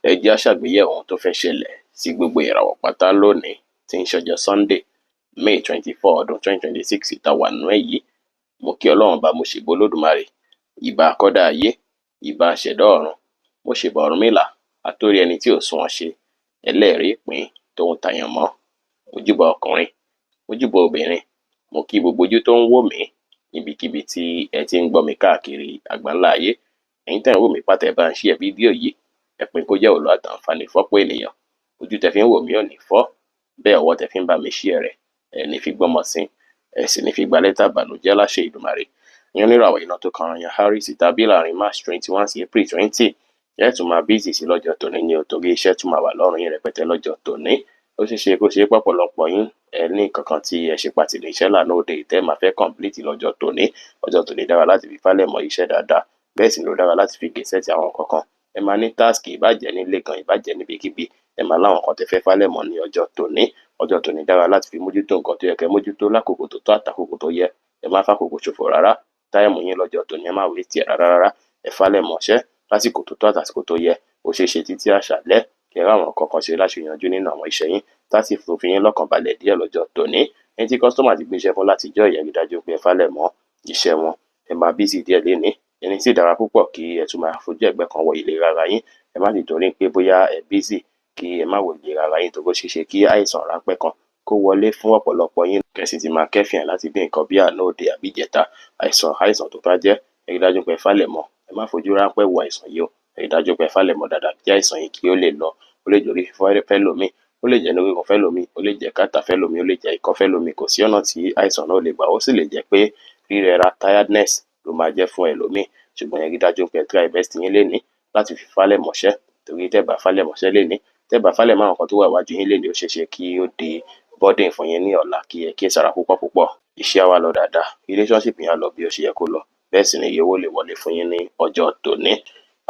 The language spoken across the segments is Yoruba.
Ẹ jẹ́ á ṣàgbéyẹ̀wò ohun tó fẹ́ ṣẹlẹ̀ sí gbogbo ìràwọ̀ pátá lónìí tí ń ṣọjọ́ Sunday, May 24, ọdún 2026 tá a wà nínú ẹ̀ yìí. Mo kí Ọlọ́run Ọba, mo ṣèbà Olódùmarè, ìbà akọ́dá ayé, ìbà aṣẹ̀dá ọ̀run, mo ṣèbà Ọ̀rúnmìlà, atórí ẹni tí ò sunwọ̀n ṣe, ẹlẹ́rìí ìpín tóun tàyànmọ́. Mo júbà ọkùnrin, mo júbà obìnrin, mo kí gbogbo ojú tó ń wò mí níbikíbi tí ẹ ti ń gbọ́ mi káàkiri àgbáńlá ayé. Ẹ̀yin tẹ́ ń wò mí pátá, ẹ bá ń share fídíò yìí, ẹ pín kó jẹ́ òlò àtàǹfààní fọ́pọ̀ ènìyàn. Ojú tẹ́ fi ń wò mí ò ní fọ́, bẹ́ẹ̀ ọwọ́ tẹ́ fi ń bá mi share rẹ̀, ẹ ní fi gbọ́mọ sin, ẹ sì ní fi gba lẹ́tà ìbànújẹ́ láṣẹ Èdùmàrè. Ìyẹn oníràwọ̀ iná tó kan yan Aries tàbí láàrin March 21 sí April 20, ẹ tún máa busy sí lọ́jọ́ tòní ní o, torí iṣẹ́ tún máa wà lọ́rùn yín rẹpẹtẹ lọ́jọ́ tòní. Ó ṣeé ṣe kó ṣe pọ̀pọ̀lọpọ̀ yín ẹ ní nǹkan kan tí ẹ ṣe pàtì ní iṣẹ́ lánàá òde tẹ́ máa fẹ́ complete lọ́jọ́ tòní. Ọjọ́ tòní dára láti fi fálẹ̀ mọ́ iṣẹ́ dáadáa, bẹ́ẹ̀ sì ló dára láti fi gẹ̀ẹ́sẹ̀tì àwọn nǹkan kan. Ẹ máa ní task, ìbàjẹ́ nílé kan, ìbàjẹ́ níbikíbi, ẹ máa láwọn nǹkan tẹ́ fẹ́ fálẹ̀ mọ́ ní ọjọ́ tòní. Ọjọ́ tòní dára láti fi mójútó nǹkan tó yẹ kẹ́ mójútó lákòókò tó tọ́ àtàkókò tó yẹ. Ẹ má fàkókò ṣòfò rárá. Time yín lọ́jọ́ tòní, ẹ má waste ẹ̀ rárá rárá. Ẹ fálẹ̀ mọ́ṣẹ́ lásìkò tó tọ́ àtàsìkò tó yẹ. Ó ṣeé ṣe títí àṣálẹ́ kẹ́ ẹ ráwọn nǹkan kan ṣe láṣeyọjú nínú àwọn iṣẹ́ yín, tá sì fi yín lọ́kàn balẹ̀ díẹ̀ lọ́jọ́ tòní. Ẹni tí customer ti gbéṣẹ́ fún látijọ́ yẹn, rí dájú pé ẹ fálẹ̀ mọ́ iṣẹ́ wọn. Ẹ máa busy díẹ̀ lénìí. Ẹni sì dára púpọ̀ kí ẹ tún máa fojú ẹ̀gbẹ́ kan wọ ìlera ara yín. Ẹ má sì torí pé bóyá ẹ busy kí ẹ má wo ìlera ara yín, torí ó ṣeé ṣe kí àìsàn ráńpẹ́ kan kó wọlé fún ọ̀pọ̀lọpọ̀ yín, kẹ́ sì ti máa kẹ́fìn ẹ̀ láti bí nǹkan bí àná òde àbí ìjẹta. Àìsàn àìsàn tó bá jẹ́, ẹ rí dájú pé ẹ fálẹ̀ mọ́. Ẹ má fojú ráńpẹ́ wo àìsàn yìí o. Ẹ rí dájú pé ẹ fálẹ̀ mọ́ dáadáa kí àìsàn yìí kí ó lè lọ. Ó lè jẹ́ orí fífọ́ fẹ́lòmíì, ó lè jẹ́ inú rírun fẹ́lòmíì, ó lè jẹ́ catarrh fẹ́lòmíì, ó lè jẹ́ ikọ́ fẹ́lòmíì. Kò sí ọ̀nà tí àìsàn náà ò lè gbà. Ó sì lè jẹ́ pé rírẹra, tiredness ló máa jẹ́ fún ẹlòmíì, ṣùgbọ́n ẹ rí dájú pé ẹ try best yín lénìí láti fi fálẹ̀ mọ́ṣẹ́, torí tẹ́ bá fálẹ̀ mọ́ṣẹ́ lénìí, tẹ́ bá fálẹ̀ mọ́ àwọn nǹkan tó wà wájú yín lénìí, ó ṣeé ṣe kí ó di burden fún yín ní ọ̀la. Kí ẹ kíyèsára púpọ̀ púpọ̀. Iṣẹ́ á wá lọ dáadáa, relationship yẹn á lọ bí ó ṣe yẹ kó lọ, bẹ́ẹ̀ sì ni iye owó lè wọlé fún yín ní ọjọ́ tòní.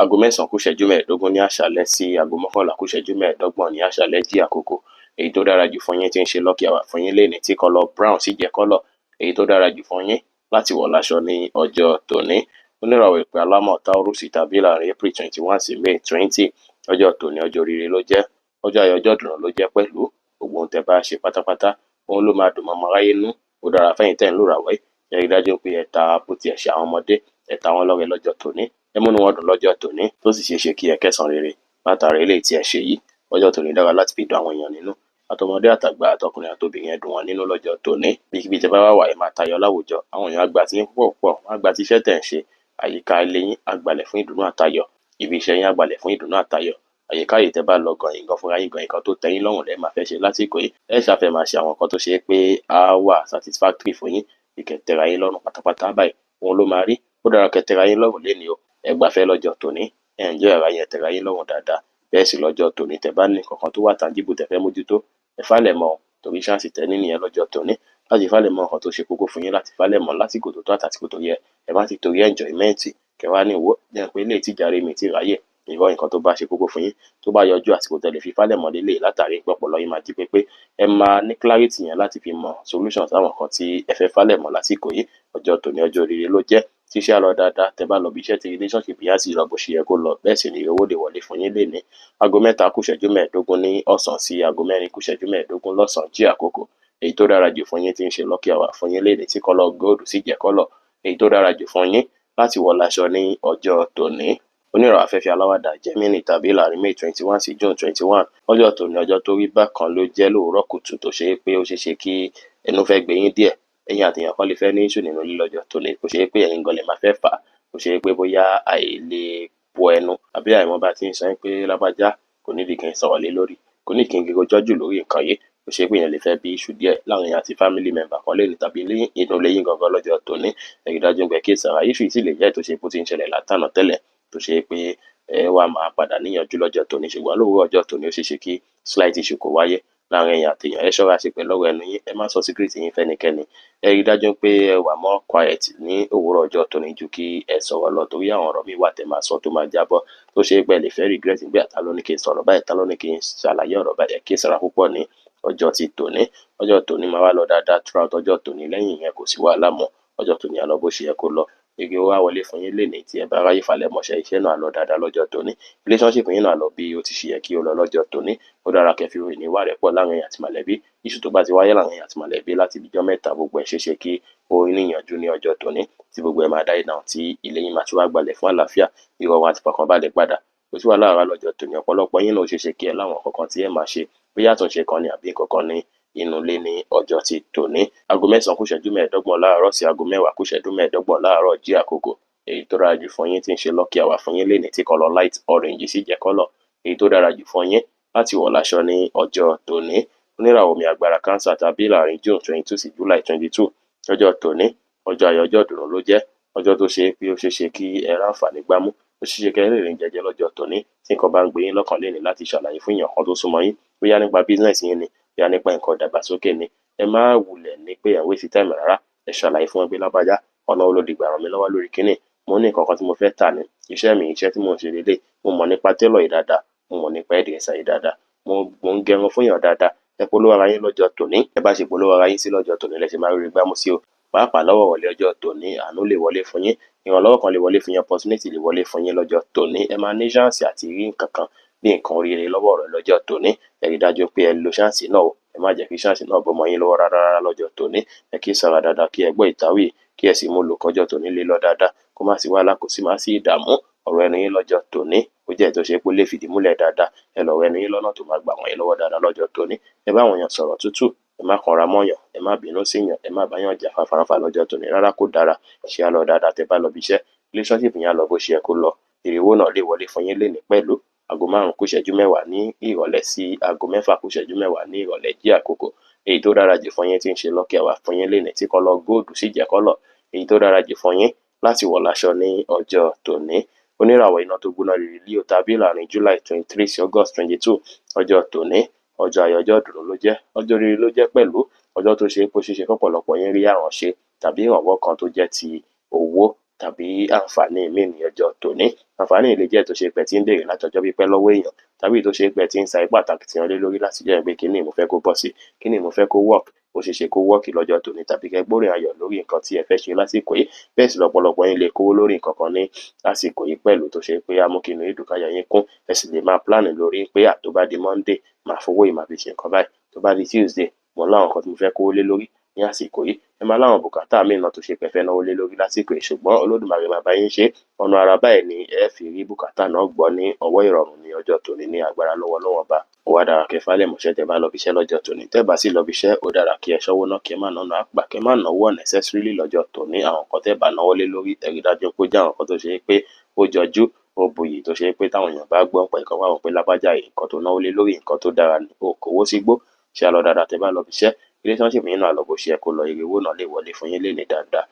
Aago 9:45 ní àṣálẹ́ sí aago 10:45 ní àṣálẹ́ jí àkókò. Èyí tó dára jù fún yín tí ń ṣe lucky hour fún yín lénìí, tí colour brown sì jẹ́ colour èyí tó dára jù fún yín láti wọ̀ láṣọ ní ọjọ́ tòní. Oníràwọ̀ ìpè alámọ̀ Taurus tàbí láàrin April 21 sí May 20, ọjọ́ tòní ọjọ́ oríire ló jẹ́, ọjọ́ ayọ̀, ọjọ́ ìdùnnú ló jẹ́ pẹ̀lú. Gbogbo ohun tẹ́ bá ṣe pátápátá, òun ló máa dùn mọ́ ọmọ aráyé nú. Ó dára fẹ́yìn tẹ́ ń lò ràwọ̀ yìí. Ẹ rí dájú pé ẹ ta bó tiẹ̀ ṣe àwọn ọmọdé, ẹ ta wọ́n lọ́rẹ lọ́jọ́ tòní, ẹ múnú wọn dùn lọ́jọ́ tòní, tó sì ṣeé ṣe kí ẹ kẹ́san rere látara eléyìí tí ẹ ṣe yìí. Ọjọ́ tòní dára láti fi dùn àwọn èèyàn nínú, àtọmọdé àtàgbà, àtọkùnrin àtobìnrin, ẹ dùn wọ́n nínú lọ́jọ́ tòní. Ibikíbi tẹ́ bá wà wà, ẹ máa tayọ láwùjọ. Àwọn èèyàn á gbà tí yín púpọ̀ púpọ̀, wọ́n á gba ti iṣẹ́ tẹ̀ ń ṣe. Àyíká ilé yín á gbalẹ̀ fún ìdùnnú àtayọ̀, ibi iṣẹ́ yín á gbalẹ̀ fún ìdùnnú àtayọ̀. Àyíká yìí tẹ́ bá lọ gan, yín gan fúnra yín gan, nǹkan tó tẹ́ yín lọ́rùn lẹ́ẹ̀ máa fẹ́ ṣe lásìkò yìí. Ẹ ṣàfẹ́ máa ṣe àwọn nǹkan tó ṣe é pé á wà satisfactory fún yín, kẹ́ tẹ́ra yín lọ́rùn pátápátá báyìí, òun ló máa rí. Ó dára kẹ́ tẹ́ra yín lọ́rùn lénìí o. Ẹ gbafẹ́ lọ́jọ́ tòní, ẹ enjoy ara yín, ẹ tẹ́ra yín lọ́rùn dáadáa. Bẹ́ẹ̀ sì lọ́jọ́ tòní, tẹ́ bá ní nǹkan kan tó wà tangible tẹ́ fẹ́ mójútó, ẹ fálẹ̀ mọ́, torí chance tẹ́ ní nìyẹn lọ́jọ́ tòní láti fálẹ̀ mọ́ nǹkan tó ṣe kókó fún yín, láti fálẹ̀ mọ́ lásìkò tó tọ́ àtàsìkò tó yẹ. Ẹ má ti torí enjoyment kẹ́ wá ní ìwọ jẹ́ pé eléyìí tí jàre mi ti ráyè ìrọ̀. Nǹkan tó bá ṣe kókó fún yín, tó bá yọjú, àsìkò tẹ́ lè fi fálẹ̀ mọ́ lélẹ̀, látàrí pé ọpọlọ yín máa jí pépé, ẹ máa ní clarity yẹn láti fi mọ solution sáwọn nǹkan tí ẹ fẹ́ fálẹ̀ mọ́ lásìkò yìí. Ọjọ́ tòní, ọjọ́ oríire ló jẹ́, tíṣẹ́ á lọ dáadáa tẹ́ bá lọ bí iṣẹ́, tí relationship yẹn á sì lọ bó ṣe yẹ kó lọ, bẹ́ẹ̀ sì ni owó lè wọlé fún yín lénìí. Aago 2:45 ní ọ̀sán sí aago 4:45 lọ́sàn-án jí àkókò. Èyí tó dára jù fún yín tí ń ṣe lucky hour fún yín lénìí, tí colour gold sì jẹ́ colour èyí tó dára jù fún yín láti wọ̀ láṣọ ní ọjọ́ tòní. Oníràwọ̀ afẹ́fẹ́ aláwàdà Gemini tàbí láàrin May 21 sí June 21, ọjọ́ tòní, ọjọ́ tó rí bákan ló jẹ́ lóòrọ̀ kùtù, tó ṣe é pé ó ṣeé ṣe kí ẹnu fẹ́ gbé yín díẹ̀. Ẹ̀yin àtèèyàn kan lè fẹ́ ní issue nínú ilé lọ́jọ́ tòní, kò ṣe é pé ẹ̀yin gan lè máa fẹ́ fà á, kò ṣe é pé bóyá àìlè bo ẹnu àbí àìmọ̀ bá ti ń sọ pé lágbájá kò nídìí kí n sọ̀rọ̀ lé lórí, kò ní kí n rojọ́ jù lórí nǹkan yìí. Kò ṣe pé èèyàn lè fẹ́ bí issue díẹ̀ láàrin èèyàn àti family member kan lónìí tàbí ní inú ilé yín gangan lọ́jọ́ tòní. Ẹ rí dájú pé kíyèsára. Issue yìí sì lè jẹ́ tó ṣe pé ó ti ń ṣẹlẹ̀ látànà tẹ́lẹ̀, tó ṣe pé ẹ wá máa padà níyànjú lọ́jọ́ tòní, ṣùgbọ́n lówùúrọ̀ ọjọ́ tòní, ó ṣeé ṣe kí slight issue kó wáyé láàrin ẹ̀yin àtèèyàn. Ẹ ṣọ́ra ṣe pẹ̀lú ọ̀rọ̀ ẹnu yín, ẹ má sọ secret yín fẹ́nikẹ́ni. Ẹ rí dájú pé ẹ wà more quiet ní òwúrọ̀ ọjọ́ tòní ju kí ẹ sọ̀rọ̀ lọ, torí àwọn ọ̀rọ̀ míì wà tẹ́ máa sọ tó máa jábọ́, tó ṣe é pé ẹ lè fẹ́ regret pé ta ló ní kí n sọ̀rọ̀ báyìí, ta ló ní kí n ṣàlàyé ọ̀rọ̀ báyìí. Ẹ kíyèsára púpọ̀ ní ọjọ́ ti tòní. Ọjọ́ tòní máa wá lọ dáadáa throughout ọjọ́ tòní. Lẹ́yìn ìyẹn, kò sí wàhálà mọ́. Ọjọ́ tòní á lọ bó ṣe yẹ kó lọ. Ire owó á wọlé fún yín lénìí tí ẹ bá ráyè falẹ̀mọ́ṣẹ́, iṣẹ́ náà á lọ dáadáa lọ́jọ́ tòní. Relationship yín náà á lọ bí ó ti ṣe yẹ kí ó lọ lọ́jọ́ tòní. Ó dára kẹ́ fi ìní wà rẹ́pọ̀ láàrin ẹ̀yin àti mọ̀lẹ́bí. Issue tó bá ti wáyé láàrin ẹ̀yin àti mọ̀lẹ́bí láti bíjọ́ mẹ́ta, gbogbo ẹ̀ ṣeéṣe kí ó níyànjú ní ọjọ́ tòní, tí gbogbo ẹ̀ máa die down, tí ilé yín máa tún wá gbalẹ̀ fún àlàáfíà, ìrọ̀rùn àti ìfọ̀kànbalẹ̀ padà. Kò sí wàhálà rárá lọ́jọ́ tòní. Ọ̀pọ̀lọpọ̀ yín náà ó ṣeéṣe kí ẹ láwọn nǹkan kan tí ẹ máa ṣe, bóyá àtúnṣe kan ni àbí nǹkan kan ní inú ilé ní ọjọ́ ti tòní. 9:25 láàárọ̀ sí 9:45 láàárọ̀ jí àkókò. Èyí tó dára jù fún yín tí ń ṣe lucky hour fún yín lénìí tí colour light orange sì jẹ́ colour èyí tó dára jù fún yín láti wọ̀ láṣọ ní ọjọ́ tòní. Oníràwọ̀ omi agbára Cancer tàbí láàrin June 22 sí July 22, ọjọ́ tòní, ọjọ́ ayọ̀, ọjọ́ ìdùnnú ló jẹ́, ọjọ́ tó ṣe é pé ó ṣeé ṣe kí ẹ ráǹfààní gbámú, ó ṣeé ṣe kí ẹ rìnrìn jẹ́jẹ́ lọ́jọ́ tòní. Tí nǹkan bá ń gbé yín lọ́kàn lénìí láti ṣàlàyé fún èèyàn kan tó súnmọ́ yín, bóyá nípa business yín ni, bóyá nípa nǹkan ìdàgbàsókè ni, ẹ má wulẹ̀ ní pé ẹ̀ ń waste time rárá. Ẹ ṣàlàyé fún wọn pé lágbájá, ọ̀nà wo ló lè gbà ràn mí lọ́wọ́ lórí kíní? Mo ní nǹkan kan tí mo fẹ́ tà ní iṣẹ́ mi, iṣẹ́ tí mò ń ṣe lélẹ̀. Mo mọ̀ nípa tailor yìí dáadáa, mo mọ̀ nípa hairdresser yìí dáadáa, mo ń gẹrun fún èèyàn dáadáa. Ẹ polówó ara yín lọ́jọ́ tòní. Ẹ bá ṣe polówó ara yín sí lọ́jọ́ tòní lẹ ṣe máa rí gbámú sí o. Pàápàá lọ́wọ́ ìrọ̀lẹ́ ọjọ́ tòní, àánú lè wọlé fún yín, ìrànlọ́wọ́ kan lè wọlé fún yín, opportunity lè wọlé fún yín lọ́jọ́ tòní. Ẹ máa ní chance àti rí nǹkan kan bí nǹkan oríire lọ́wọ́ rẹ̀ lọ́jọ́ tòní. Ẹ rí dájú pé ẹ lo chance náà o. Ẹ má jẹ́ kí chance náà bọ́ mọ́ yín lọ́wọ́ rárá rárá lọ́jọ́ tòní. Ẹ kí sára dáadáa, kí ẹ gbọ́ ìtàwí, kí ẹ sì mú lò kọjọ́ tòní lè lọ dáadáa, kó má sí wàhálà, kó sì má sí ìdààmú. Ọ̀rọ̀ ẹnu yín lọ́jọ́ tòní ó jẹ́ èyí tó ṣe pé ó lè fìdí múlẹ̀ dáadáa. Ẹ lọ̀rọ̀ ẹnu yín lọ́nà tó máa gbà wọ́n yín lọ́wọ́ dáadáa lọ́jọ́ tòní. Ẹ bá àwọn èèyàn sọ̀rọ̀ tútù, ẹ má kanra mọ́yàn, ẹ má bínú síyàn, ẹ má báyàn jà fáfáfá lọ́jọ́ tòní rárá, kó dára. Ṣé á lọ dáadáa tẹ́ bá lọ bí iṣẹ́, relationship yín á lọ bó ṣe yẹ kó lọ. Èrè owó náà lè wọlé fún yín lénìí pẹ̀lú. 5:50 ní ìrọ̀lẹ́ sí 5:50 ní ìrọ̀lẹ́ jí àkókò. Èyí tó dára jù fún yín tí ń ṣe lucky hour fún yín lénìí tí colour gold sì jẹ́ colour èyí tó dára jù fún yín láti wọ̀ láṣọ ní ọjọ́ tòní. Oníràwọ̀ iná tó gbóná rere Leo tàbí láàrin July 23 sí August 22, ọjọ́ tòní, ọjọ́ ayọ̀, ọjọ́ ìdùnnú ló jẹ́, ọjọ́ rere ló jẹ́ pẹ̀lú, ọjọ́ tó ṣe é pé ó ṣeé ṣe kọ́pọ̀lọpọ̀ yín rí àránṣe tàbí ìrànwọ́ kan tó jẹ́ ti owó tàbí àǹfààní míì ní ọjọ́ tòní. Àǹfààní yìí lè jẹ́ tó ṣe pé tí ń béèrè láti ọjọ́ pípẹ́ lọ́wọ́ èèyàn, tàbí tó ṣe pé tí ń sa ipá àtàkìtìyàn lé lórí láti jẹ́ pé kíní mo fẹ́ kó bọ́ sí, kíní mo fẹ́ kó work. Ó ṣeé ṣe kó work lọ́jọ́ tòní, tàbí kẹ́ gbóríyìn ayọ̀ lórí nǹkan tí ẹ fẹ́ ṣe lásìkò yìí. Bẹ́ẹ̀ sì lọ́pọ̀lọpọ̀ yín lè kówó lórí nǹkan kan ní lásìkò yìí pẹ̀lú, tó ṣe pé á mú kí inú yín dùn, káyọ̀ yín kún. Ẹ sì lè máa plan lórí pé à tó bá di Monday, màá fowó yìí, màá fi ṣe nǹkan báyìí. Tó bá di Tuesday, mo láwọn nǹkan tí mo fẹ́ kówó lé lórí ní àsìkò yìí. Ẹ máa láwọn bùkátà míì náà tó ṣe pé ẹ fẹ́ náwó lé lórí lásìkò yìí, ṣùgbọ́n Olódùmarè máa bá yín ṣe. Ọ̀nà àrà báyìí ni ẹ fi rí bùkátà náà gbọ́ ní ọwọ́ ìrọ̀rùn ní ọjọ́ tòní ní agbára lọ́wọ́ Ọlọ́run Ọba. Ó wá dára kẹ́ falẹ̀mọ́ṣẹ́ tẹ́ bá lọ bí iṣẹ́ lọ́jọ́ tòní. Tẹ́ bá sì lọ bí iṣẹ́, ó dára kí ẹ ṣọ́wó ná, kí ẹ má náná àpà, kí ẹ má náwó unnecessarily lọ́jọ́ tòní. Àwọn nǹkan tẹ́ bá náwó lé lórí, ẹ rí dájú pé ó jẹ́ àwọn nǹkan tó ṣe pé ó jọjú, ó buyì, tó ṣe pé táwọn èèyàn bá gbọ́ pé nǹkan wá wọ́n pé lágbájá yìí, nǹkan tó náwó lé lórí, nǹkan tó dára ni, ó kówó sígbó. Ṣé á lọ dáadáa tẹ́ bá lọ bí iṣẹ́, relationship yín náà lọ bó ṣe yẹ kó lọ, èrè owó náà lè wọlé fún yín lénìí dáadáa.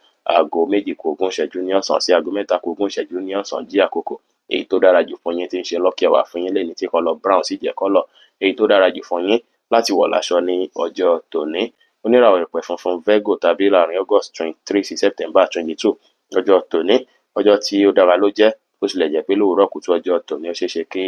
1:40 ní ọ̀sán sí 2:20 ní ọ̀sán jí àkókò. Èyí tó dára jù fún yín tí ń ṣe lucky hour fún yín lénìí tí colour brown sì jẹ́ colour èyí tó dára jù fún yín láti wọ̀ láṣọ ní ọjọ́ tòní. Oníràwọ̀ ìpẹ́ funfun Virgo tàbí láàrin August 23 sí September 22, ọjọ́ tòní, ọjọ́ tí ó dára ló jẹ́. Bó tilẹ̀ jẹ́ pé lówùúrọ̀ kùtù ọjọ́ tòní, ó ṣeé ṣe kí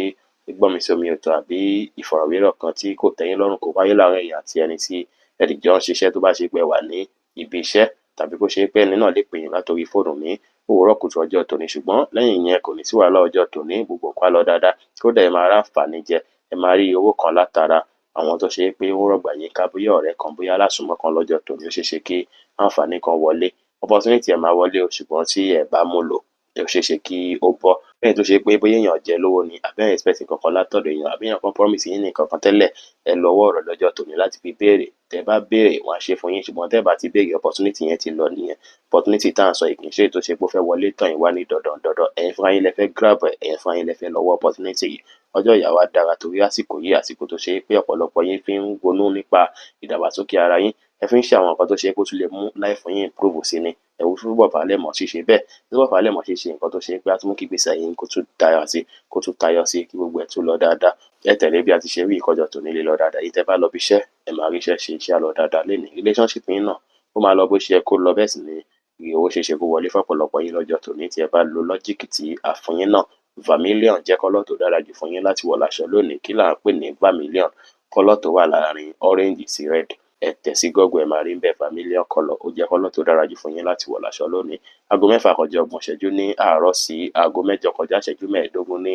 gbọ́nmi-sí-omi ò tó àbí ìfọ̀rọ̀wérọ̀ kan tí kò tẹ́yín lọ́rùn kó wáyé láàrin ẹ̀yin àti ẹni tí ẹ dìjọ ń ṣiṣẹ́, tó bá ṣe pé ẹ wà ní ibi iṣẹ́, tàbí kó ṣe pé ẹni náà lè pè yín látòrí fóònù ní òwúrọ̀ kùtù ọjọ́ tòní. Ṣùgbọ́n lẹ́yìn ìyẹn, kò ní sí wàhálà ọjọ́ tòní, gbogbo nǹkan á lọ dáadáa. Kódà ẹ máa ráǹfààní jẹ, ẹ máa rí owó kan látara àwọn tó ṣe pé ó rọ̀gbà yín ká, bóyá ọ̀rẹ́ kan, bóyá alásùnmọ́ kan lọ́jọ́ tòní, ó ṣeé ṣe kí àǹfààní kan wọlé. Opportunity ẹ máa wọlé o, ṣùgbọ́n tí ẹ bá mú lò, ó ṣeé ṣe kí ó bọ́. Lẹ́yìn tó ṣe pé bóyá èèyàn jẹ lówó ni, àbí ẹ̀ expect nǹkan kan látọ̀dọ̀ èèyàn, àbí èèyàn kan promise yín ní nǹkan kan tẹ́lẹ̀, ẹ lo ọwọ́ ọ̀rọ̀ lọ́jọ́ tòní láti fi béèrè. Tẹ́ bá béèrè, wọ́n á ṣe fún yín, ṣùgbọ́n tẹ́ bá ti béèrè, opportunity yẹn ti lọ nìyẹn. Opportunity tá à ń sọ yìí kì í ṣe èyí tó ṣe pé ó fẹ́ wọlé tán yín wá ní dandan dandan. Ẹ̀yin fúnra yín lẹ fẹ́ grab ẹ̀, ẹ̀yin fúnra yín lẹ fẹ́ lọ wá opportunity yìí. Ọjọ́ ìyá wa dára torí àsìkò yìí, àsìkò tó ṣe pé ọ̀pọ̀lọpọ̀ yín fi ń ronú nípa ìdàgbàsókè ara yín. Ẹ fi ń ṣe àwọn nǹkan tó ṣe pé ó tún lè mú life yín improve sí ni. Ẹ wo túbọ̀ falẹ̀mọ́ ṣíṣe bẹ́ẹ̀. Túbọ̀ falẹ̀mọ́ ṣíṣe nǹkan tó ṣe pé á tún mú kí ìgbésí ayé yín kó tún dára sí, kó tún tayọ sí, kí gbogbo ẹ̀ tún lọ dáadáa. Ẹ tẹ̀lé bí a ti ṣe wí ìkọjọ́ tòní lè lọ dáadáa. Èyí tẹ́ bá lọ bí iṣẹ́, ẹ máa rí iṣẹ́ ṣe, iṣẹ́ á lọ dáadáa lénìí. Relationship yín náà ó máa lọ bó ṣe yẹ kó lọ, bẹ́ẹ̀ sì ni èrè owó ṣeé ṣe kó wọlé fọ́pọ̀lọpọ̀ yín lọ́jọ́ tòní tí ẹ bá lo logic tí a fún yín náà. Vermilion jẹ́ colour tó dára jù fún yín láti wọ̀ láṣọ lónìí. Kí là ń pè ní vermilion? Colour tó wà láàrin orange sí red. Ẹ Ẹ tẹ̀ sí Google, ẹ máa rí bẹ́ẹ̀. Vermilion colour, ó jẹ́ colour tó dára jù fún yín láti wọ̀ láṣọ lónìí. 6:30 ní àárọ̀ sí 7:45 ní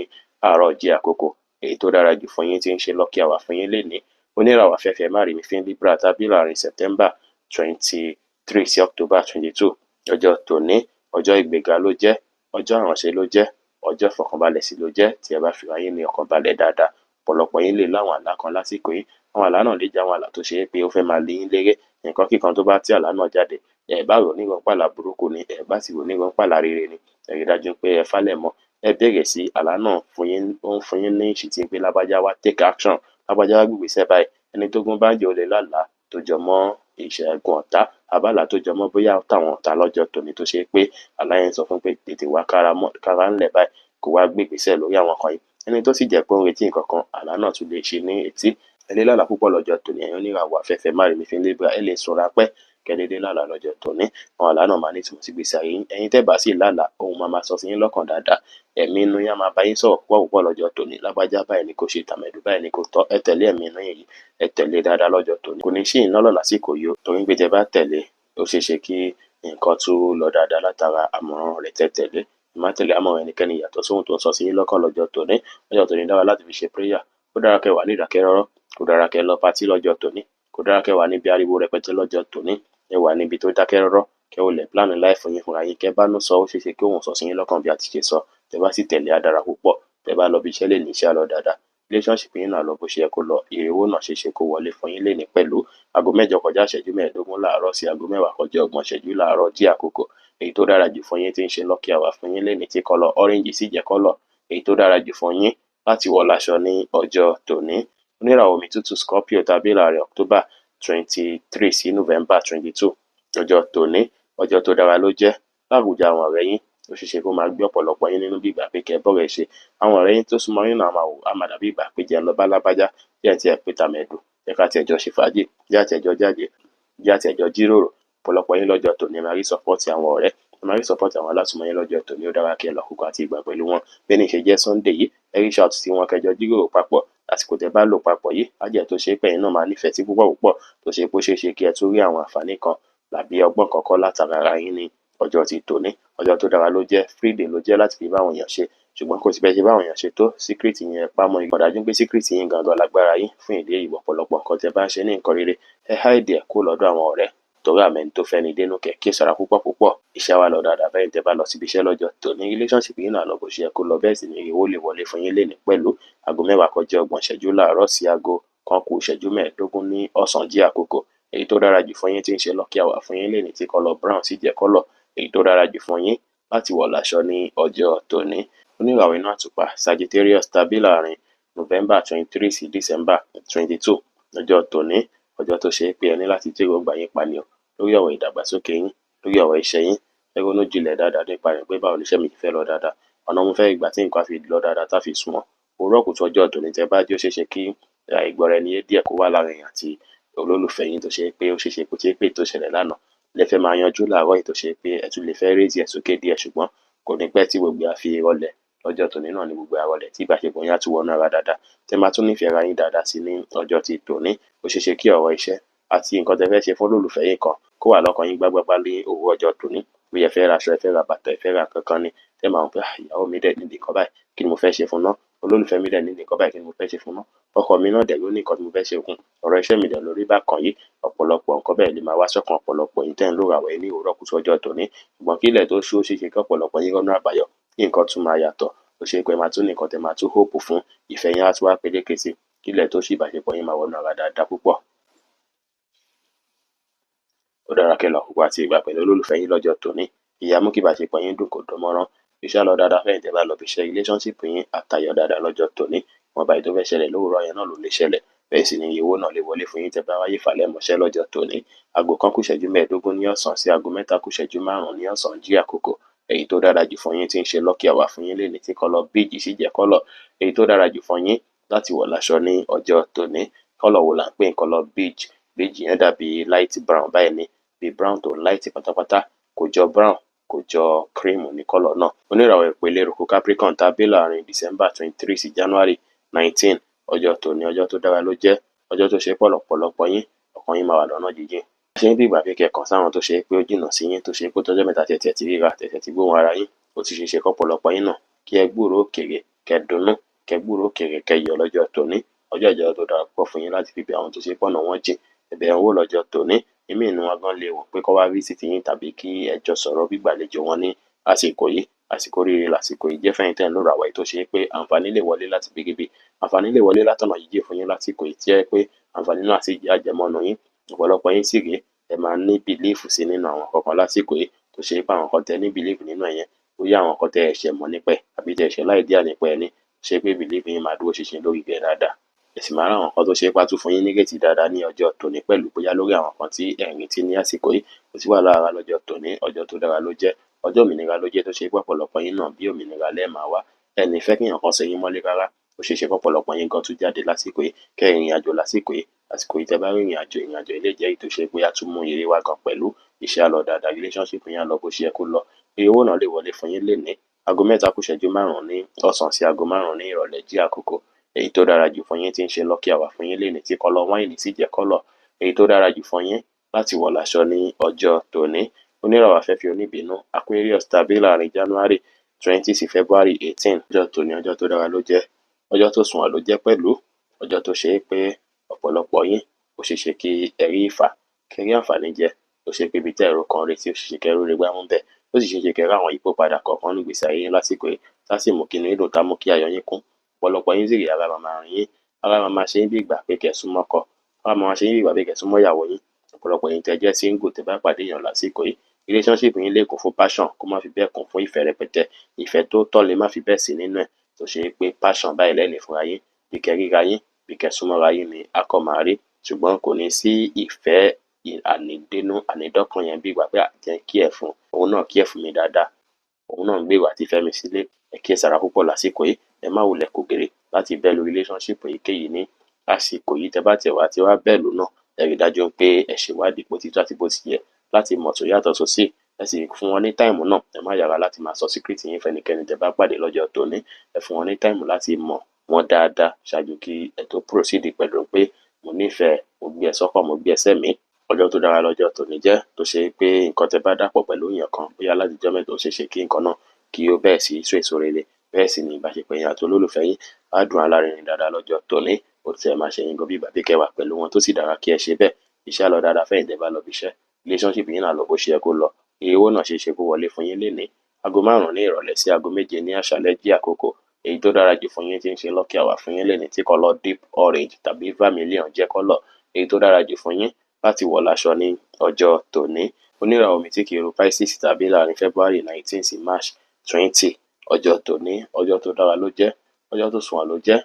àárọ̀ jẹ́ àkókò èyí tó dára jù fún yín tí ń ṣe lucky hour fún yín lénìí. Oníràwọ̀ afẹ́fẹ́ márìími Libra tàbí láàrin September 23 sí October 22. Ọjọ́ tòní, ọjọ́ ìgbéga ló jẹ́, ọjọ́ àránṣe ló jẹ́, ọjọ́ ìfọ̀kànbalẹ̀ sì ló jẹ́. Tí ẹ bá fi ara yín ní ọkàn balẹ̀ dáadáa, ọ̀pọ̀lọpọ̀ yín lè láwọn àlá kan lásìkò yìí. Àwọn àlá náà lè jẹ́ àwọn àlá tó ṣe é pé ó fẹ́ máa lé yín léré. Nǹkan kíkan tó bá tí àlá náà jáde, ẹ bá rò ní ìrọ̀pàlà burúkú ni, ẹ bá sì rò ní ìrọ̀pàlà rere ni, ẹ rí dájú pé ẹ falẹ̀ mọ́. Ẹ bẹ̀rẹ̀ sí àlá náà fún yín, ó ń fún yín ní ìṣítí pé lágbájá wá take action, lágbájá wá gbégbèsè báyìí. Ẹni tó gún bá ń jẹ́ olè lálàá tó jọ mọ́ ìṣẹ́gun ọ̀tá, àbálà tó jọ mọ́ bóyá táwọn ọ̀tá lọ́jọ́ tòní tó ṣe pé àlá yẹn sọ fún pé tètè wá kára mọ́, kára ńlẹ̀ báyìí, kó wá gbégbèsè lórí àwọn kan yìí. Ẹni tó sì jẹ́ pé ó ń retí nǹkan kan, àlá náà tún lè ṣe ní etí. Ẹ lè lálàá púpọ̀ lọ́jọ́ tòní. Ẹ̀yin oníràwọ̀ afẹ́fẹ́ márìími Libra, ẹ lè sùn ráńpẹ́ kẹ́ dédé lálàá lọ́jọ́ tòní. Àwọn àlá náà máa ní ìtumọ̀ sí ìgbésí ayé yín. Ẹ̀yin tẹ́ bá sì lálàá, òun máa máa sọ sí yín lọ́kàn dáadáa. Ẹ̀mí inú yín á máa bá yín sọ̀rọ̀ púpọ̀ púpọ̀ lọ́jọ́ tòní. Lágbájá báyìí ni kò ṣe, tàmẹ̀dù báyìí ni kò tọ́. Ẹ tẹ̀lé ẹ̀mí inú yín yìí, ẹ tẹ̀lé dáadáa lọ́jọ́ tòní. Kò ní ṣì yín lọ́nà lásìkò yìí o, torí pé tẹ́ bá tẹ̀lé, ó ṣeé ṣe kí nǹkan tún lọ dáadáa látara àmọ̀ràn rẹ̀ tẹ́ tẹ̀lé. Ẹ má tẹ̀lé àmọ̀ràn ẹnikẹ́ni yàtọ̀ sóhun tó ń sọ sí yín lọ́kàn lọ́jọ́ tòní. Ọjọ́ tòní dára láti fi ṣe prayer. Ó dára kẹ́ wà ní ìdákẹ́rọ́rọ́. Kò dára kẹ́ lọ party lọ́jọ́ tòní. Kò dára kẹ́ wà níbi ariwo rẹpẹtẹ lọ́jọ́ tòní. Ẹ wà níbi tó dákẹ́ rọ́rọ́, kẹ́ ò lè plan life yín fúnra yín, kẹ́ bá nú sọ, ó ṣeé ṣe kí òun sọ sí yín lọ́kàn bí a ti ṣe sọ. Tẹ́ bá sì tẹ̀lé, á dára púpọ̀. Tẹ́ bá lọ bí iṣẹ́ lè ní iṣẹ́ á lọ dáadáa. Relationship yín náà lọ bó ṣe yẹ kó lọ. Èrè owó náà ṣeé ṣe kó wọlé fún yín lénìí pẹ̀lú. 8:45 láàárọ̀ sí 9:30 láàárọ̀ jí àkókò èyí tó dára jù fún yín tí ń ṣe lucky hour fún yín lénìí, tí colour orange sì jẹ́ colour èyí tó dára jù fún yín láti wọ̀ láṣọ ní ọjọ́ tòní. Oníràwọ̀ omi tútù Scorpio tàbí láàrin October 23 sí November 22. Ọjọ́ tòní, ọjọ́ tó dára ló jẹ́. Láwùjọ àwọn ọ̀rẹ́ yín, ó ṣeé ṣe kó máa gbé ọ̀pọ̀lọpọ̀ yín nínú bí ìgbà pé kẹ́ bọ́rẹ̀ ṣe. Àwọn ọ̀rẹ́ yín tó súnmọ́ yín náà máa wò, á máa dàbí ìgbà pé jẹ́ ń lọ bá lágbájá, jẹ́ ń tiẹ̀ pé tàmẹ̀dù, jẹ́ ká tiẹ̀ jọ ṣe fàájì, jẹ́ àti ẹ̀jọ́ jáde, jẹ́ àti ẹ̀jọ́ jíròrò. Ọ̀pọ̀lọpọ̀ yín lọ́jọ́ tòní máa rí support àwọn ọ̀rẹ́, ẹ máa rí support àwọn alásùnmọ́ yín lọ́jọ́ tòní. Ó dára kí ẹ lọ àkókò àti ìgbà pẹ̀lú wọn. Bí ní ṣe jẹ́ Sunday yìí, ẹ reach out sí wọn, kẹjọ jíròrò papọ̀. Àsìkò tẹ́ bá lò papọ̀ yìí á jẹ́ tó ṣe pé ẹ̀yin náà máa nífẹ̀ẹ́ sí púpọ̀ púpọ̀, tó ṣe pé ó ṣeé ṣe kí ẹ tún rí àwọn àǹfààní kan tàbí ọgbọ́n kan kọ́ látara ara yín ní ọjọ́ ti tòní. Ọjọ́ tó dára ló jẹ́, free day ló jẹ́ láti fi bá àwọn èèyàn ṣe. Ṣùgbọ́n kò sí bẹ́ẹ̀ ṣe bá àwọn èèyàn ṣe tó, secret yín ẹ pamọ́. Ìmọ̀ dájú pé secret yín gangan lágbára yín. Fún ìdí èyí, ọ̀pọ̀lọpọ̀ nǹkan tẹ́ bá ń ṣe ní nǹkan rere, ẹ hide ẹ̀ kúrò lọ́dọ̀ àwọn ọ̀rẹ́, torí àmọ́ ẹni tó fẹ́ ni dénú kẹ̀ kí ìsọ̀ra púpọ̀ púpọ̀. Iṣẹ́ wa lọ dáadáa bẹ́ẹ̀ tẹ́ bá lọ síbi iṣẹ́ lọ́jọ́ tòní. Relationship yín náà lọ bó ṣe yẹ kó lọ, bẹ́ẹ̀ sì ni owó lè wọlé fún yín lénìí pẹ̀lú. 10:30 láàárọ̀ sí 12:45 ní ọ̀sán jí àkókò èyí tó dára jù fún yín tí ń ṣe lucky hour fún yín lénìí, tí colour brown sì jẹ́ colour èyí tó dára jù fún yín láti wọ̀ láṣọ ní ọjọ́ tòní. Oníràwọ̀ iná àtùpà Sagittarius tàbí láàrin November 23 sí December 22. Ọjọ́ tòní, ọjọ́ tó ṣe é pé ẹ ní láti jíròrò yín pa ni o, lórí ọ̀rọ̀ ìdàgbàsókè yín, lórí ọ̀rọ̀ iṣẹ́ yín. Ẹ ronú jinlẹ̀ dáadáa nípa rẹ̀ pé báwo ni iṣẹ́ mi ti fẹ́ lọ dáadáa, ọ̀nà mo fẹ́ ìgbà tí nǹkan á fi lọ dáadáa tá fi sunwọ̀n. Òwúrọ̀ kùtù ọjọ́ tòní tẹ́ bá jí, ó ṣeé ṣe kí àìgbọ́ra-ẹni-yé díẹ̀ kó wà láàrin ẹ̀yin àti olólùfẹ́ yín, tó ṣe pé ó ṣeé ṣe kó ṣe pé tó ṣẹlẹ̀ lánàá lẹ fẹ́ máa yanjú láàárọ̀ yìí, tó ṣe pé ẹ tún lè fẹ́ raise ẹ̀ sókè díẹ̀. Ṣùgbọ́n kò ní pẹ́ tí gbogbo á fi rọlẹ̀. Lọ́jọ́ tòní náà ni gbogbo á rọlẹ̀, tí ìbáṣepọ̀ yín á tún wọnú ara dáadáa, tẹ́ máa tún nífẹ̀ẹ́ ara yín dáadáa sí ní ọjọ́ ti tòní. Ó ṣeé ṣe kí ọ̀rọ̀ iṣẹ́ àti nǹkan tẹ́ fẹ́ ṣe fún olólùfẹ́ yín kan kó wà lọ́kàn yín gbágbágbá ní òwúrọ̀ ọjọ́ tòní. Bí ẹ fẹ́ ra aṣọ, ẹ fẹ́ ra bàtà, ẹ fẹ́ ra nǹkan kan ni, tẹ́ máa mọ̀ pé ìyàwó mi dẹ̀ nídìí nǹkan báyìí, kí ni mo fẹ́ ṣe fún ná? Olólùfẹ́ mi dẹ̀ nídìí nǹkan báyìí, kí ni mo fẹ́ ṣe fún ná? Ọkọ mi náà dẹ̀ ló ní nǹkan tí mo fẹ́ ṣe fún. Ọ̀rọ̀ iṣẹ́ mi dẹ̀ lórí bákan yìí. Ọ̀pọ̀lọpọ̀ nǹkan bẹ́ẹ̀ lè máa wá sọ́kàn ọ̀pọ̀lọpọ̀ yín tẹ́ ń lò ràwẹ̀ ní òwúrọ̀ kùtù ọjọ́ tòní. Ṣùgbọ́n kí ilẹ̀ tó ṣú, ó ṣeé ṣe kí ọ̀pọ̀lọpọ̀ yín rọ́nà àbáyọ, kí nǹkan tún máa yàtọ̀. Ó ṣe pé máa tún ní nǹkan tẹ́ máa tún hope fún, ìfẹ́ yín á tún wá peléke sí. Kí ilẹ̀ tó ṣú, ìbáṣepọ̀ yín máa wọnú ara dáadáa púpọ̀. Ó dára kẹ́ lọ àkókò àti ìgbà pẹ̀lú olólùfẹ́ yín lọ́jọ́ tòní. Ìyá mú kí ìbáṣepọ̀ yín dùn kó dán mọ́rán. Iṣẹ́ lọ dáadáa fẹ́yìn tẹ́ bá lọ bí iṣẹ́. Relationship yín àtayọ̀ dáadáa lọ́jọ́ tòní. Wọn báyìí tó fẹ́ ṣẹlẹ̀ lówùúrọ̀ yẹn náà ló lè ṣẹlẹ̀. Bẹ́ẹ̀ sì ni owó náà lè wọlé fún yín tẹ́ bá wáyé falẹ̀ mọ́ṣẹ́ lọ́jọ́ tòní. 1:45 ní ọ̀sán sí 3:55 ní ọ̀sán jí àkókò èyí tó dára jù fún yín tí ń ṣe lucky hour fún yín lénìí, tí colour beige sì jẹ́ colour èyí tó dára jù fún yín láti wọ̀ láṣọ ní ọjọ́ tòní. Colour wo là ń pè ní colour beige? Beige yẹn dàbí light brown báyìí ni, bí brown tó light pátápátá, kò jọ brown, kò jọ cream ní colour náà. Oníràwọ̀ ìpele eruku Capricorn tàbí láàrin December 23 sí January 19. Ọjọ́ tòní, ọjọ́ tó dára ló jẹ́, ọjọ́ tó ṣe pọ̀lọpọ̀lọpọ̀ yín ọkàn kan yín máa wà lọ́nà jíjìn. Ṣé ń bí ìgbà pé kẹ́ kàn sáwọn tó ṣe pé ó jìnnà sí yín, tó ṣe pé tọ́jọ́ mẹ́ta tẹ̀tẹ̀ ti ríra, tẹ̀tẹ̀ ti gbóhùn ara yín. Ó ti ṣeé ṣe kọ́pọ̀lọpọ̀ yín náà kí ẹ gbúròó òkèèrè, kẹ́ dunnú, kẹ́ gbúròó òkèèrè, kẹ́ yọ̀ lọ́jọ́ tòní. Ọjọ́ ìjọ tó dára púpọ̀ fún yín láti fi bẹ àwọn tó ṣe pọ̀nà wọn jìn. Ẹ̀bẹ̀ wọn wò lọ́jọ́ tòní. Ìmí inú wọn gan lè wò pé kó wá visit yín tàbí kí ẹ jọ sọ̀rọ̀ gbígbàlejò wọn ní àsìkò yìí. Àsìkò oríire làsìkò yìí jẹ́ fẹ́yìn tẹ́ ń lò ràwọ̀ yìí tó ṣe pé àǹfààní lè wọlé láti ibikíbi. Àǹfààní lè wọlé látọ̀nà jíjìn fún yín lásìkò yìí tí jẹ́ pé àǹfààní náà sì jẹ́ àjẹmọ́nú yín. Ọ̀pọ̀lọpọ̀ yín sì rèé, ẹ máa ní belief sí nínú àwọn nǹkan kan lásìkò yìí tó ṣe pé àwọn nǹkan tẹ́ ní belief nínú ẹ̀ yẹn, bóyá àwọn nǹkan tẹ́ ẹ ṣẹ̀ mọ̀ nípa ẹ̀ àbí tẹ́ ẹ ṣẹ̀ ní idea nípa ẹ̀ ni, ṣe pé belief yín máa dúró ṣinṣin lórí rẹ̀ dáadáa. Ẹ sì máa rí àwọn nǹkan tó ṣe pé á tún fún yín nírètí dáadáa ní ọjọ́ tòní pẹ̀lú bóyá lórí àwọn nǹkan tí ẹ̀ ń retí ní àsìkò yìí. Kò sí wàhálà rárá lọ́jọ́ tòní, ọjọ́ tó dára ló jẹ́. Ọjọ́ òmìnira ló jẹ́ tó ṣe pé ọ̀pọ̀lọpọ̀ yín náà bí òmìnira lẹ́ẹ̀ máa wá. Ẹ ní fẹ́ kí èèyàn kan so yín mọ́lé rárá. Ó ṣeé ṣe kọ́pọ̀lọpọ̀ yín gan tún jáde lásìkò yìí, kẹ́ rìnrìn àjò lásìkò yìí. Àsìkò yìí tẹ́ bá rìnrìn àjò, ìrìn àjò yìí lè jẹ́ èyí tó ṣe pé á tún mú ire wá gan pẹ̀lú. Iṣẹ́ á lọ dáadáa, relationship yín á lọ bó ṣe yẹ kó lọ. Iye owó náà lè wọlé fún yín lénìí. Aago 3:05 ní ọ̀sán sí aago 5 ní ìrọ̀lẹ́ jí àkókò. Èyí tó dára jù fún yín tí ń ṣe lucky hour fún yín lénìí tí colour wine sì jẹ́ colour. Èyí tó dára jù fún yín láti wọ̀ láṣọ ní ọjọ́ tòní. Oníràwọ̀ afẹ́fẹ́ oníbínú Aquarius tàbí láàrin January 20 sí February 18. Ọjọ́ tòní ọjọ́ tó dára ló jẹ́. Ọjọ́ tó sunwọ̀n ló jẹ́ pẹ̀lú. Ọjọ́ tó ṣe é pé ọ̀pọ̀lọpọ̀ yín ó ṣeé ṣe kí ẹ rí ìfà, kí ẹ rí àǹfààní jẹ. Ó ṣe pé ibi tẹ́ ẹ̀rọ kan retí ó ṣeé ṣe kí ẹ róore gbámú ńbẹ̀. Ó sì ṣeé ṣe kí ẹ rí àwọn ìyípo padà kọ̀ọ̀kan nínú ìgbésí ayé yín lásìkò yìí, tá sì mú kí inú yín dùn, tá mú kí ayọ̀ yín kún. Ọ̀pọ̀lọpọ̀ yín sì rèé, ara máa máa rìn yín, ara máa máa ṣe yín bí ìgbà pé kẹ́ súnmọ́ ọkọ, ara máa máa ṣe yín bí ìgbà pé kẹ́ súnmọ́ ìyàwó yín. Ọ̀pọ̀lọpọ̀ yín tẹ́ jẹ́ single tẹ́ bá pàdé èèyàn lásìkò yìí, relationship yín lè kún fún passion, kó má fi bẹ́ẹ̀ kún fún ìfẹ́ rẹpẹtẹ. Ìfẹ́ tó tọ́ lè má fi bẹ́ẹ̀ sí nínú ẹ̀, tó ṣe pé passion báyìí lẹ́ni fúnra yín, bí kẹ́ ríra yín, bí kẹ́ súnmọ́ra yín ni á kàn máa rí. Ṣùgbọ́n kò ní sí ìfẹ́ ànídénú, ànídọ́kàn yẹn bí ìgbà pé jẹ́ n care fún, òun náà care fún mi dáadáa. Òun náà ń gbèrò àti fẹ́ mi sílé. Ẹ kíyèsára púpọ̀ lásìkò yìí. Ẹ má wulẹ̀ kògèrè láti bẹ́ẹ̀ lu relationship èyíkéyìí ní àsìkò yìí. Tẹ́ bá tiẹ̀ wá tí wá bẹ́ẹ̀ lò náà, ẹ rí dájú pé ẹ ṣèwádìí bó ti tọ́ àti bó ti yẹ láti mọ̀ tó yàtọ̀ sósì. Ẹ sì fún wọn ní time náà. Ẹ má yára láti máa sọ secret yín fẹ́nikẹ́ni tẹ́ bá pàdé lọ́jọ́ tòní. Ẹ fún wọn ní time láti mọ̀ wọ́n dáadáa ṣáájú kí ẹ tó proceed pẹ̀lú pé mo nífẹ̀ẹ́, mo gbé ẹ sọ́kàn, mo gbé ẹ sẹ́mìí. Ọjọ́ tó dára lọ́jọ́ tòní jẹ́ tó ṣe pé nǹkan tẹ́ bá dàpọ̀ pẹ̀lú èèyàn kan bóyá láti ọjọ́ mẹ́ta, ó ṣeé ṣe kí nǹkan náà kí ó bẹ̀rẹ̀ sí so èso rere. Bẹ́ẹ̀ sì ni ìbáṣepọ̀ ẹ̀yin àti olólùfẹ́ yín á dùn alárinrin dáadáa lọ́jọ́ tòní. Ó tiẹ̀ máa ṣe yín gan bí ìgbà pé kẹ́ wà pẹ̀lú wọn tó sì dára kí ẹ ṣe bẹ́ẹ̀. Iṣẹ́ á lọ dáadáa fẹ́yìn tẹ́ bá lọ ibi iṣẹ́. Relationship yín náà lọ bó ṣe yẹ kó lọ. Iye owó náà ṣeé ṣe kó wọlé fún yín lénìí. Aago 5 ní ìrọ̀lẹ́ sí aago 7 ní àṣálẹ́ jí àkókò. Èyí tó dára jù fún yín tí ń ṣe lucky hour fún yín lénìí tí colour deep orange tàbí vermilion jẹ́ colour. Èyí tó dára jù fún yín láti wọ̀ láṣọ ní ọjọ́ tòní. Oníràwọ̀ omi tí kì í ru Pisces tàbí láàrin February 19 sí March 20. Ọjọ́ tòní, ọjọ́ tó dára ló jẹ́, ọjọ́ tó sunwọ̀n ló jẹ́,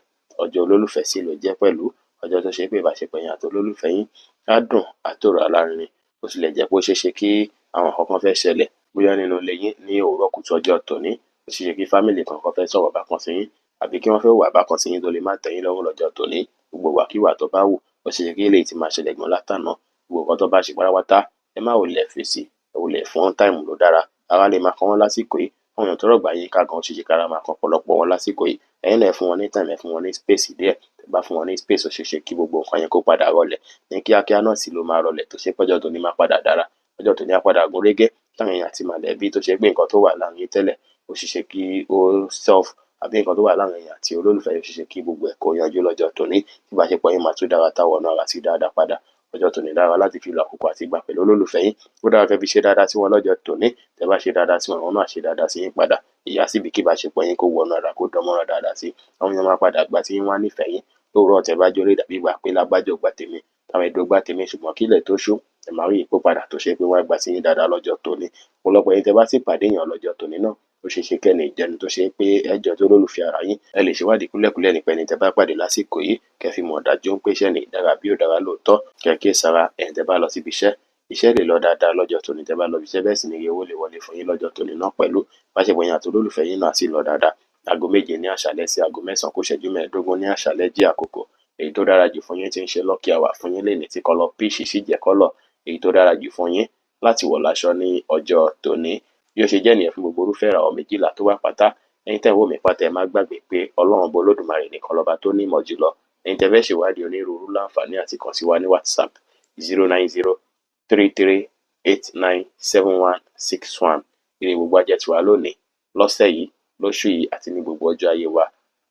ọjọ́ olólùfẹ́ sì ló jẹ́ pẹ̀lú. Ọjọ́ tó ṣe pé ìbáṣepọ̀ ẹ̀yin àti olólùfẹ́ yín á dùn, á tòrò alárinrin. Ó tilẹ̀ jẹ́ pé ó ṣeé ṣe kí àwọn nǹkan kan fẹ́ ṣẹlẹ̀ bóyá nínú ilé yín ní òwúrọ̀ kùtù ọjọ́ tòní. Ó ṣeé ṣe kí family kankan fẹ́ sọ̀rọ̀ bákan sí yín àbí kí wọ́n fẹ́ hùwà bákan sí yín tó lè má tẹ́ yín lọ́rùn lọ́jọ́ tòní. Gbogbo ìwàkiwà tó bá wù, ó ṣeé ṣe kí eléyìí tí máa ṣẹlẹ̀ gan látàná. Gbogbo nǹkan tó bá ṣe pátápátá, ẹ má wulẹ̀ fèsì, ẹ wulẹ̀ fún wọn time ló dára. Ara lè máa kan wọ́n lásìkò yìí. Àwọn èèyàn tó rọ̀gbà yín ká gan, ó ṣeé ṣe kára máa kan ọ̀pọ̀lọpọ̀ wọn lásìkò yìí. Ẹ̀yin náà ẹ fún wọn ní time, ẹ fún wọn ní space díẹ̀. Tẹ́ bá fún wọn ní space, ó ṣeé ṣe kí gbogbo nǹkan yẹn kó padà rọlẹ̀. Ní kíákíá náà sì ló máa rọlẹ̀ tó ṣe pé ọjọ́ tòní máa padà dára. Ọjọ́ tòní á padà gún régé. Táwọn èèyàn àti mọ̀lẹ́bí tó ṣe pé nǹkan tó wà láàrin yín tẹ́lẹ̀, ó ṣeé ṣe kí ó solve àbí nǹkan tó wà láàrin ẹ̀yin àti olólùfẹ́ yín ó ṣeé ṣe kí gbogbo ẹ̀ kó yanjú lọ́jọ́ tòní. Tí ìbáṣepọ̀ yín máa tún dára táwọn náà á sì dáadáa padà. Ọjọ́ tòní dára láti fi lo àkókò àti ìgbà pẹ̀lú olólùfẹ́ yín. Ó dára kẹ́ fi ṣe dáadáa sí wọn lọ́jọ́ tòní. Tẹ́ bá ṣe dáadáa sí wọn, àwọn náà á ṣe dáadáa sí yín padà. Ìyá sì bí kí ìbáṣepọ̀ yín kó wọnú ara, kó dánmọ́rán dáadáa sí. Àwọn èèyàn máa padà gbà tí yín wá nífẹ̀ẹ́ yín. Lówùúrọ̀ tẹ́ bá jólè dàbí ìgbà pé lágbájá ò gbà tèmi, tàmẹ̀dò gbà tèmi, ṣùgbọ́n kílẹ̀ tó ṣú, ẹ máa rí ìyípo padà tó ṣe pé wọ́n á gbà sí yín dáadáa lọ́jọ́ tòní. Ọ̀pọ̀lọpọ̀ ẹ̀yin tẹ́ bá sì pàdé èèyàn lọ́jọ́ tòní náà, ó ṣeé ṣe kẹ́ni ìjẹni tó ṣe pé ẹ jọ tó lólùfẹ́ ara yín. Ẹ lè ṣèwádìí kúlẹ̀kúlẹ̀ nípa ẹni tẹ́ bá pàdé lásìkò yìí, kẹ́ fi mọ̀ dájú pé iṣẹ́ ní dára bí ó dára lóòótọ́. Kẹ́ kíyèsára ẹ̀yin tẹ́ bá lọ síbi iṣẹ́. Iṣẹ́ lè lọ dáadáa lọ́jọ́ tòní tẹ́ bá lọ ibi iṣẹ́, bẹ́ẹ̀ sì ni iye owó lè wọlé fún yín lọ́jọ́ tòní náà pẹ̀lú. Ìbáṣepọ̀ yín àti olólùfẹ́ yín náà sì lọ dáadáa. Aago 7 ní àṣálẹ́ sí aago 9:15 ní àṣálẹ́ jí àkókò. Èyí tó dára jù fún yín tí ń ṣe lucky hour fún yín lénìí tí colour peach sì jẹ́ colour. Èyí tó dára jù fún yín láti wọ̀ láṣọ ní ọjọ́ tòní. Bí ó ṣe jẹ́ nìyẹn fún gbogbo irúfẹ́ ìràwọ̀ 12 tó wà pátá. Ẹ̀yin tẹ́ ń wò mí pátá, ẹ má gbàgbé pé Ọlọ́run ọba Olódùmarè nìkan lọ́ba tó ní ìmọ̀ jùlọ. Ẹ̀yin tẹ́ fẹ́ ṣèwádìí onírúurú láǹfààní àti kàn sí wa ní WhatsApp. 09033897161. Ire gbogbo á jẹ́ tiwa lónìí, lọ́sẹ̀ yìí, lóṣù yìí àti ní gbogbo ọjọ́ ayé wa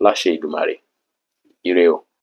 láṣẹ Èdùmàrè. Ire o.